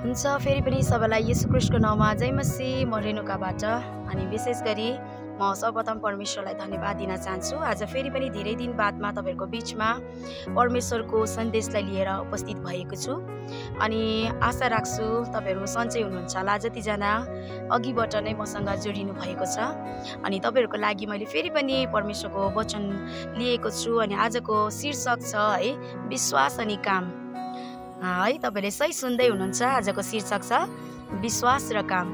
हुन्छ फेरि पनि सबैलाई येशू ख्रीष्टको नाममा जय मसीह। म रेणुकाबाट अनि विशेष गरी म सर्वप्रथम परमेश्वरलाई धन्यवाद दिन चाहन्छु। आज फेरि पनि धेरै दिन बादमा तपाईहरुको बीचमा परमेश्वरको सन्देशलाई लिएर उपस्थित भएको छु अनि आशा राख्छु तपाईहरु सन्चै हुनुहुन्छ होला। जतिजना अघिबाट नै मसँग जोडिनु भएको छ अनि तपाईहरुको लागि मैले फेरि पनि परमेश्वरको वचन लिएको छु अनि आजको शीर्षक छ है विश्वास अनि काम। है तपाईले सही सुन्दै हुनुहुन्छ। आजको शीर्षक छ विश्वास र काम।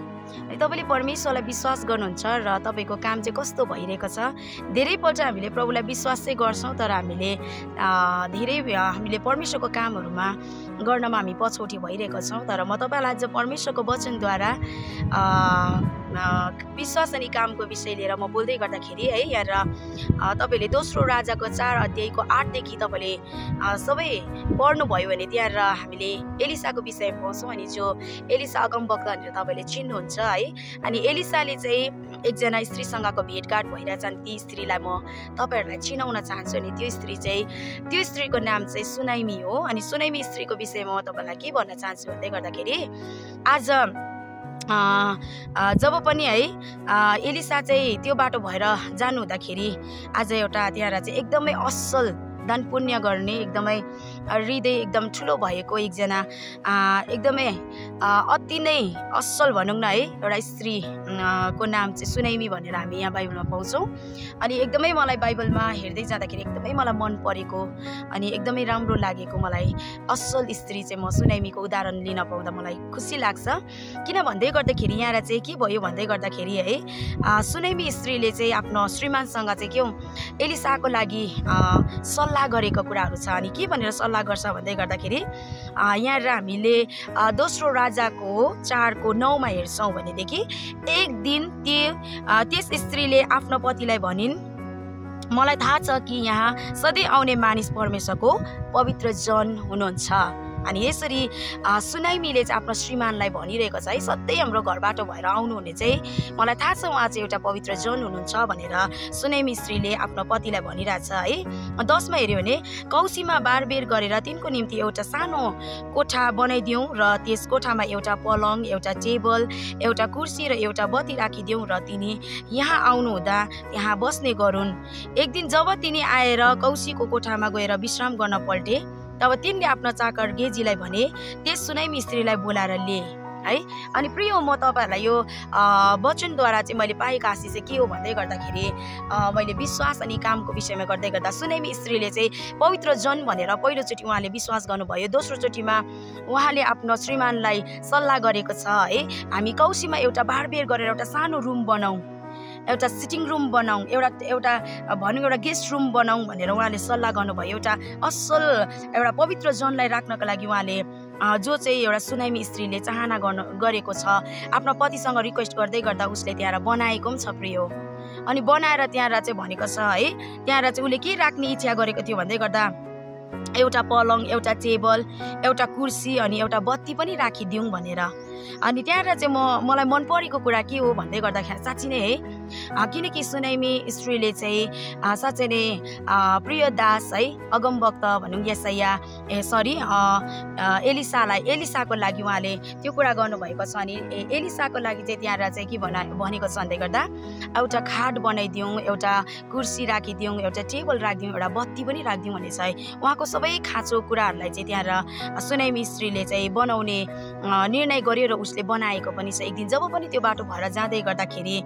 तपाईले परमेश्वरलाई विश्वास गर्नुहुन्छ र तपाईको काम चाहिँ कस्तो भइरहेको छ। धेरैपल्ट हामीले प्रभुलाई विश्वास चाहिँ गर्छौं तर हामीले परमेश्वरको कामहरुमा गर्नमा हामी पछौटी भइरहेका छौं। तर म तपाईलाई आज परमेश्वरको वचनद्वारा विश्वास अनि कामको विषय लिएर म बोल्दै गर्दाखेरि है यहाँ तपाईले दोस्रो राजाको 4 अध्यायको 8 देखि तपाईले सबै पढ्नु भयो भने त्यहाँ हामीले एलिसाको विषय पाउँछौं अनि जो एलिसा अगमवक्ता भनेर तपाईले चिन्नुहुन्छ है। अनि एलिसाले चाहिँ एकजना स्त्रीसँगको भेटघाट भइरहेछन्। ती स्त्रीलाई म तपाईहरुलाई चिनाउन चाहन्छु अनि त्यो स्त्रीको नाम चाहिँ सुनाइमी हो। अनि सुनाइमी स्त्रीको विषयमा म तपाईहरुलाई के भन्न चाहन्छु भन्दै गर्दाखेरि आज जब पनि है एलिसा चाहिँ त्यो बाटो भएर जानु हुँदाखेरि आज एउटा त्यहाँ चाहिँ एकदमै असल दान पुण्य गर्ने एकदमै हृदय एकदम ठुलो भएको एकजना एकदमै अति नै असल भनौं न है एउटा स्त्री को नाम चाहिँ सुनाइमी भनेर हामी यहाँ बाइबलमा पाउँछौं। अनि एकदमै मलाई बाइबलमा हेर्दै जाँदाखेरि एकदमै मलाई मन परेको अनि एकदमै राम्रो लागेको मलाई असल स्त्री चाहिँ म सुनाइमीको उदाहरण लिन पाउँदा मलाई खुसी लाग्छ। किन भन्दै गर्दाखेरि यहाँ चाहिँ के भयो भन्दै गर्दाखेरि है सुनाइमी स्त्रीले चाहिँ आफ्नो श्रीमानसँग चाहिँ के एलिसाको लागि सल्लाह गरेको कुराहरू छ। अनि के भनेर सल्लाह गर्छ भन्दै गर्दाखेरि यहाँ हामीले दोस्रो राजाको 4 को 9 मा हेर्छौं भनेदेखि एक दिन त्यस स्त्रीले आफ्नो पतिलाई भनिन्, मलाई थाहा छ कि यहाँ सधैँ आउने मानिस परमेश्वरको पवित्र जन हुनुहुन्छ। अनि यसरी सुनाइमीले चाहिँ आफ्नो श्रीमानलाई भनिरहेको छ है सधैँ हाम्रो घरबाट भएर आउनुहुने चाहिँ मलाई थाहा छ उहाँ चाहिँ एउटा पवित्र जन हुनुहुन्छ भनेर सुनाइमी स्त्रीले आफ्नो पतिलाई भनिरहेछ है। 10 मा हेर्यो भने कौसीमा बारबेर गरेर तिनको निम्ति एउटा सानो कोठा बनाइदिउँ र त्यस कोठामा एउटा पलङ, एउटा टेबल, एउटा कुर्सी र एउटा बत्ती राखिदिउँ र तिनी यहाँ आउनु हुँदा यहाँ बस्ने गरून्। एक दिन जब तिनी आएर कौसीको कोठामा गएर विश्राम गर्न पल्टे तब तिनले आफ्नो चाकर गेजीलाई भने त्यस सुनाइमी स्त्रीलाई बोलाएर लिए है। अनि प्रिय म तपाईहरुलाई यो वचनद्वारा चाहिँ मैले पाएको आशिष चाहिँ के हो भन्दै गर्दाखेरि मैले विश्वास अनि कामको विषयमा गर्दै गर्दा सुनाइमी स्त्रीले चाहिँ पवित्र जन भनेर पहिलोचोटि उहाँले विश्वास गर्नुभयो। दोस्रो चोटिमा उहाँले आफ्नो श्रीमानलाई सल्लाह गरेको छ है हामी कौसीमा एउटा बारबेर गरेर एउटा सानो रुम बनाऊ, एउटा सिटिङ रुम बनाऊ, एउटा भनौँ एउटा गेस्ट रुम बनाऊ भनेर उहाँले सल्लाह गर्नुभयो। एउटा असल एउटा पवित्र जनलाई राख्नको लागि उहाँले जो चाहिँ एउटा सुनाइमी स्त्रीले चाहना गरेको छ आफ्नो पतिसँग रिक्वेस्ट गर्दै गर्दा उसले त्यहाँ बनाएको पनि छ प्रिय। अनि बनाएर त्यहाँ चाहिँ भनेको छ है त्यहाँ चाहिँ उसले के राख्ने इच्छा गरेको थियो भन्दै गर्दा एउटा पलङ, एउटा टेबल, एउटा कुर्सी अनि एउटा बत्ती पनि राखिदिउँ भनेर। अनि त्यहाँ चाहिँ मलाई मन परेको कुरा के हो भन्दै गर्दाखेरि साँच्चै नै है किनकि सुनाइमी स्त्रीले चाहिँ साँच्चै नै प्रिय दास है अगमवक्ता भनौँ एलिसाको लागि उहाँले त्यो कुरा गर्नुभएको छ। अनि एलिसाको लागि चाहिँ त्यहाँ चाहिँ के भनेको छ भन्दै गर्दा एउटा खाट बनाइदिउँ, एउटा कुर्सी राखिदिउँ, एउटा टेबल राखिदिउँ, एउटा बत्ती पनि राखिदिउँ भन्ने छ है। उहाँको सबै खाँचो कुराहरूलाई चाहिँ त्यहाँ सुनाइमी स्त्रीले चाहिँ बनाउने निर्णय गर्यो र उसले बनाएको पनि छ। एक दिन जब पनि त्यो बाटो भएर जाँदै गर्दाखेरि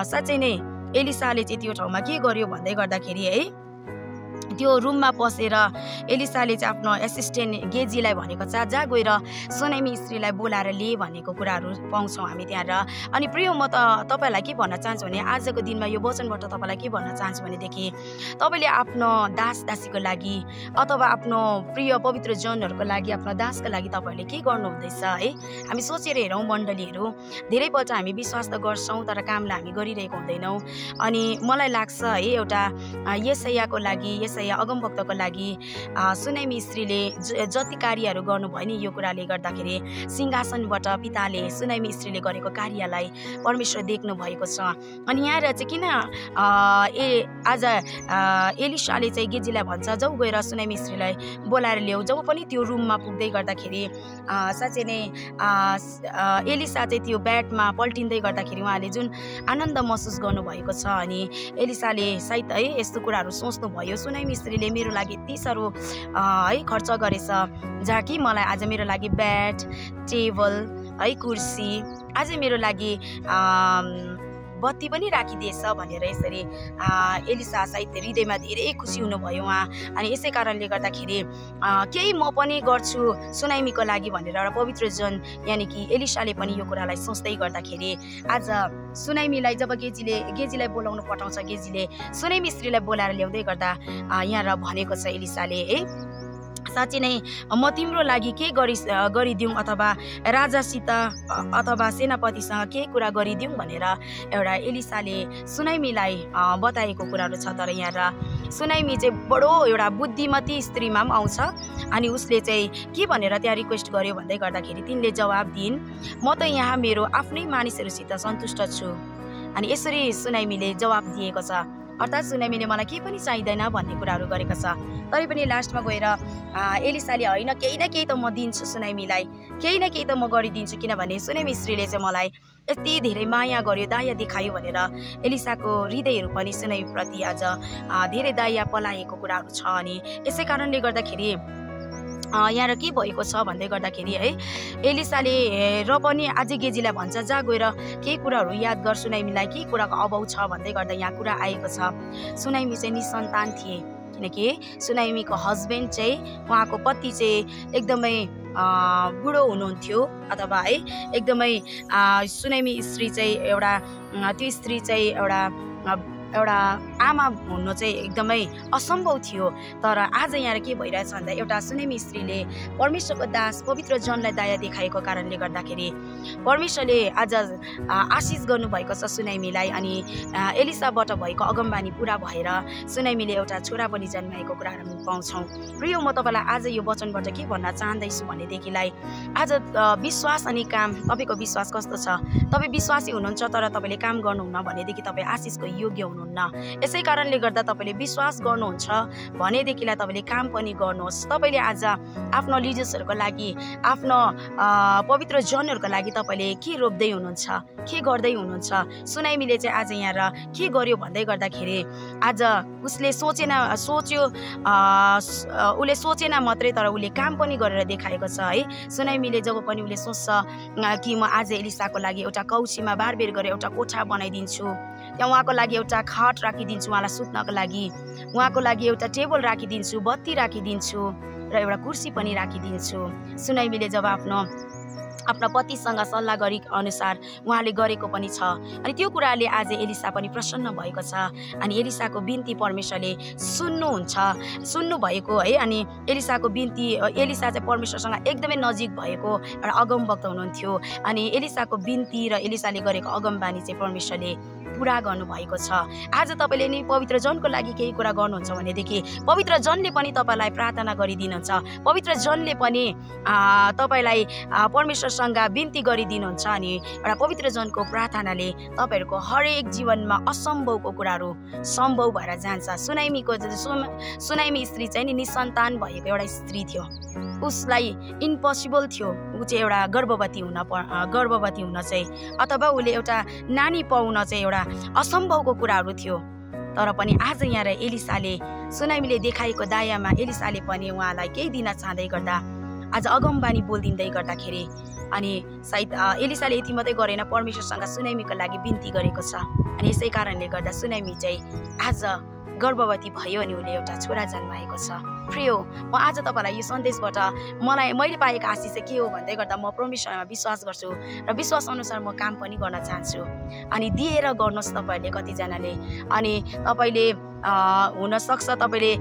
साँच्चै नै एलिसाले चाहिँ त्यो ठाउँमा के गर्यो भन्दै गर्दाखेरि है त्यो रुममा पसेर एलिसाले चाहिँ आफ्नो एसिस्टेन्ट गेजीलाई भनेको छ जा गएर सुनाइमी स्त्रीलाई बोलाएर लिए भनेको कुराहरू पाउँछौँ हामी त्यहाँ। अनि प्रिय म तपाईलाई के भन्न चाहन्छु भने आजको दिनमा यो वचनबाट तपाईलाई के भन्न चाहन्छु भनेदेखि तपाईले आफ्नो दास दासीको लागि अथवा आफ्नो प्रिय पवित्र जनहरूको लागि आफ्नो दासको लागि तपाईले के गर्नु हुँदैछ है। हामी सोचेर हेरौँ मण्डलीहरू धेरैपल्ट हामी विश्वास त गर्छौं तर कामलाई हामी गरिरहेको हुँदैनौँ। अनि मलाई लाग्छ है एउटा यसैयाको लागि यसैया या अगमवक्तको लागि सुनामी स्त्रीले जति कार्यहरू गर्नुभयो नि यो कुराले गर्दाखेरि सिंहासनबाट पिताले सुनामी स्त्रीले गरेको कार्यलाई परमेश्वर देख्नु भएको छ। अनि यहाँ चाहिँ किन आज एलिसाले चाहिँ गेजीलाई भन्छ जाऊ गएर सुनामी स्त्रीलाई बोलाएर ल्याऊ। जब पनि त्यो रुममा पुग्दै गर्दाखेरि साँच्चै नै एलिसा चाहिँ त्यो बेडमा पल्टिँदै गर्दाखेरि उहाँले जुन आनन्द महसुस गर्नुभएको छ। अनि एलिसाले सायद है यस्तो कुराहरू सोच्नुभयो सुनामी स्त्रीले मेरो लागि यति साह्रो है खर्च गरेछ, जहाँ कि मलाई आज मेरो लागि बेड टेबल है कुर्सी अझै मेरो लागि बत्ती पनि राखिदिएछ भनेर यसरी एलिसा सायद हृदयमा धेरै खुसी हुनुभयो उहाँ। अनि यसै कारणले गर्दाखेरि केही म पनि गर्छु सुनामीको लागि भनेर एउटा पवित्र जन यानि कि एलिसाले पनि यो कुरालाई सोच्दै गर्दाखेरि आज सुनामीलाई जब गेजीलाई बोलाउनु पठाउँछ, गेजीले सुनामी स्त्रीलाई बोलाएर ल्याउँदै गर्दा यहाँ भनेको छ एलिसाले है साँच्चै नै म तिम्रो लागि के गरिदिउँ अथवा राजासित अथवा सेनापतिसँग के कुरा गरिदिउँ भनेर एउटा एलिसाले सुनामीलाई बताएको कुराहरू छ। तर यहाँ सुनामी चाहिँ बडो एउटा बुद्धिमती स्त्रीमा पनि आउँछ। अनि उसले चाहिँ के भनेर त्यहाँ रिक्वेस्ट गर्यो भन्दै गर्दाखेरि तिनले जवाब दिइन् म त यहाँ मेरो आफ्नै मानिसहरूसित सन्तुष्ट छु। अनि यसरी सुनामीले जवाब दिएको छ, अर्थात् सुनामीले मलाई केही पनि चाहिँदैन भन्ने कुराहरू गरेको छ। तरै पनि लास्टमा गएर एलिसाले होइन केही न केही त म दिन्छु सुनामीलाई, केही न केही त म गरिदिन्छु, किनभने सुनामी स्त्रीले चाहिँ मलाई यति धेरै माया गर्यो दया देखायो भनेर एलिसाको हृदयहरू पनि सुनामीप्रति आज धेरै दया पलाएको कुराहरू छ। अनि यसै कारणले गर्दाखेरि यहाँ के भएको छ भन्दै गर्दाखेरि है एलिसाले र पनि अझै गेजीलाई भन्छ जा गएर केही कुराहरू याद गर सुनामीलाई केही कुराको अभाव छ भन्दै गर्दा यहाँ कुरा आएको छ। सुनामी चाहिँ निसन्तान थिए किनकि सुनामीको हस्बेन्ड चाहिँ उहाँको पति चाहिँ एकदमै बुढो हुनुहुन्थ्यो अथवा है एकदमै सुनामी स्त्री चाहिँ एउटा त्यो स्त्री चाहिँ एउटा आमा हुनु चाहिँ एकदमै असम्भव थियो। तर आज यहाँ के भइरहेछ भन्दा एउटा सुनामी स्त्रीले परमेश्वरको दास पवित्र जनलाई दया देखाएको कारणले गर्दाखेरि परमेश्वरले आज आशिष गर्नुभएको छ सुनामीलाई। अनि एलिसाबाट भएको अगमबानी पुरा भएर सुनामीले एउटा छोरा पनि जन्माएको कुराहरू हामी पाउँछौँ। प्रिय म तपाईँलाई आज यो वचनबाट के भन्न चाहँदैछु भनेदेखिलाई आज विश्वास अनि काम, तपाईँको विश्वास कस्तो छ? तपाईँ विश्वासी हुनुहुन्छ तर तपाईँले काम गर्नुहुन्न भनेदेखि तपाईँ आशिषको योग्य हुनुहुन्न। यसै कारणले गर्दा तपाईँले विश्वास गर्नुहुन्छ भनेदेखिलाई तपाईँले काम पनि गर्नुहोस्। तपाईँले आज आफ्नो लिडर्सहरूको लागि आफ्नो पवित्र जनहरूको लागि तपाईँले के रोप्दै हुनुहुन्छ, के गर्दै हुनुहुन्छ? सुनामीले चाहिँ आज यहाँ के गर्यो भन्दै गर्दाखेरि आज उसले सोचेन मात्रै तर उसले काम पनि गरेर देखाएको छ है। सुनामीले जब पनि उसले सोच्छ कि म आज एलिसाको लागि एउटा कौसीमा बारबेर गरेर एउटा कोठा बनाइदिन्छु, त्यहाँ उहाँको लागि एउटा खाट राखिदिन्छु, उहाँलाई सुत्नको लागि उहाँको लागि एउटा टेबल राखिदिन्छु, बत्ती राखिदिन्छु र एउटा कुर्सी पनि राखिदिन्छु। सुनामीले जब आफ्नो पतिसँग सल्लाह गरी अनुसार उहाँले गरेको पनि छ। अनि त्यो कुराले आज एलिसा पनि प्रसन्न भएको छ। अनि एलिसाको बिन्ती परमेश्वरले सुन्नु भएको है। अनि एलिसाको बिन्ती, एलिसा चाहिँ परमेश्वरसँग एकदमै नजिक भएको एउटा अगमवक्ता हुनुहुन्थ्यो। अनि एलिसाको बिन्ती र एलिसाले गरेको अगमबानी चाहिँ परमेश्वरले पुरा गर्नुभएको छ। आज तपाईँले नि पवित्र जनको लागि केही कुरा गर्नुहुन्छ भनेदेखि पवित्र जनले पनि तपाईँलाई प्रार्थना गरिदिनुहुन्छ, पवित्र जनले पनि तपाईँलाई परमेश्वरसँग बिन्ती गरिदिनुहुन्छ। अनि एउटा पवित्र जनको प्रार्थनाले तपाईँहरूको हरेक जीवनमा असम्भवको कुराहरू सम्भव भएर जान्छ। सुनामी स्त्री चाहिँ नि निसन्तान भएको एउटा स्त्री थियो, उसलाई इम्पोसिबल थियो, ऊ चाहिँ एउटा गर्भवती हुन चाहिँ अथवा उसले एउटा नानी पाउन चाहिँ एउटा असम्भवको कुराहरू थियो। तर पनि आज यहाँ एलिसाले सुनामीले देखाएको दयामा एलिसाले पनि उहाँलाई केही दिन चाहँदै गर्दा आज अगमबानी बोलिदिँदै गर्दाखेरि अनि सायद एलिसाले यति मात्रै गरेन, परमेश्वरसँग सुनामीको लागि बिन्ती गरेको छ। अनि यसै कारणले गर्दा सुनामी चाहिँ आज गर्भवती भयो अनि उसले एउटा छोरा जन्माएको छ। प्रिय म आज तपाईँलाई यो सन्देशबाट मैले पाएको आशिष चाहिँ के हो भन्दै गर्दा म परमेश्वरमा विश्वास गर्छु र विश्वास अनुसार म काम पनि गर्न चाहन्छु। अनि दिएर गर्नुहोस् तपाईँहरूले कतिजनाले। अनि तपाईँले हुनसक्छ तपाईँले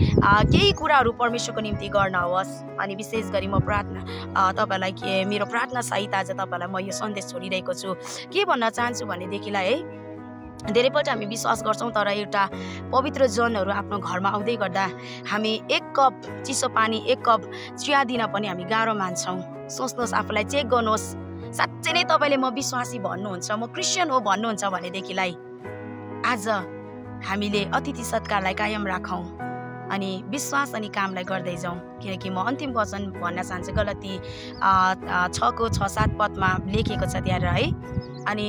केही कुराहरू परमेश्वरको निम्ति गर्न होस्। अनि विशेष गरी म तपाईँलाई मेरो प्रार्थना सहित आज तपाईँलाई म यो सन्देश छोडिरहेको छु। के भन्न चाहन्छु भनेदेखिलाई है धेरैपल्ट हामी विश्वास गर्छौँ, तर एउटा पवित्र जनहरू आफ्नो घरमा आउँदै गर्दा हामी 1 कप चिसो पानी 1 कप चिया दिन पनि हामी गाह्रो मान्छौँ। सोच्नुहोस्, आफूलाई चेक गर्नुहोस्, साँच्चै नै तपाईँले म विश्वासी भन्नुहुन्छ, म क्रिस्चियन हो भन्नुहुन्छ भनेदेखिलाई आज हामीले अतिथि सत्कारलाई कायम राखौँ अनि विश्वास अनि कामलाई गर्दै जाउँ। किनकि म अन्तिम वचन भन्न चाहन्छु, गलती 6:6-7 पदमा लेखेको छ त्यहाँ है। अनि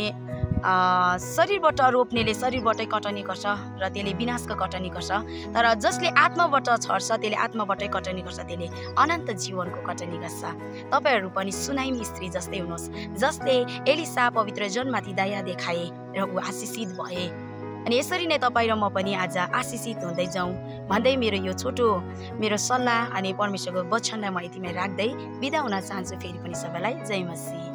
शरीरबाट रोप्नेले शरीरबाटै कटनी गर्छ र त्यसले विनाशको कटनी गर्छ, तर जसले आत्माबाट छर्छ त्यसले आत्माबाटै कटनी गर्छ, त्यसले अनन्त जीवनको कटनी गर्छ। तपाईँहरू पनि सुनाइम स्त्री जस्तै हुनुहोस्, जसले एलिसा पवित्र जनमाथि दया देखाए र ऊ आशिषित भए। अनि यसरी नै तपाईँ र म पनि आज आशिषित हुँदै जाउँ भन्दै मेरो मेरो सल्लाह अनि परमेश्वरको वचनलाई म यतिमै राख्दै बिदा हुन चाहन्छु। फेरि पनि सबैलाई जय मसीह।